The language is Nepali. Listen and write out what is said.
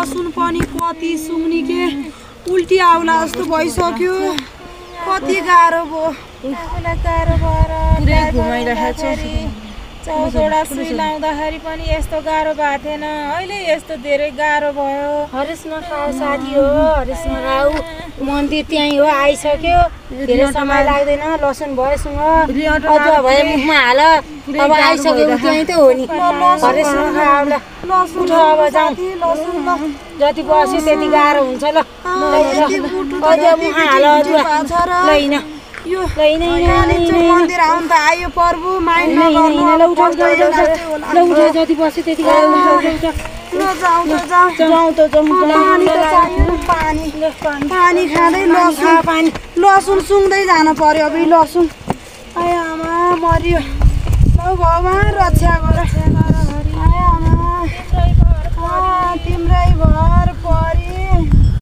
लसुन पनि कति सुङ्नी के उल्टी आउला जस्तो भइसक्यो कति गाह्रो भयो गाह्रो भएर घुमाइरहेको छ 14वटा सुई लाउँदाखेरि पनि यस्तो गाह्रो भएको थिएन अहिले यस्तो धेरै गाह्रो भयो हरेसमा खाऊ साथी हो हरेसमा खाऊ मन्दिर त्यहीँ हो आइसक्यो धेरै समय लाग्दैन लसुन भएसँग अदुवा भए मुखमा हाल अब आइसक्यो त्यहीँ त हो नि हरेसमा खाऊ ल उठ अब जाउँ जति बस्यो त्यति गाह्रो हुन्छ ल अदुवा मुखमा हाल अदुवा लैन यो मन्दिर आउनु त आयो प्रभु माइन्ड जति बस्यो त्यति गाह्रो पानी खाँदै लसुन सुँग्दै जानु पर्यो अब लसुन आयो आमा मर्यो भगवान रक्षा गर आयो आमा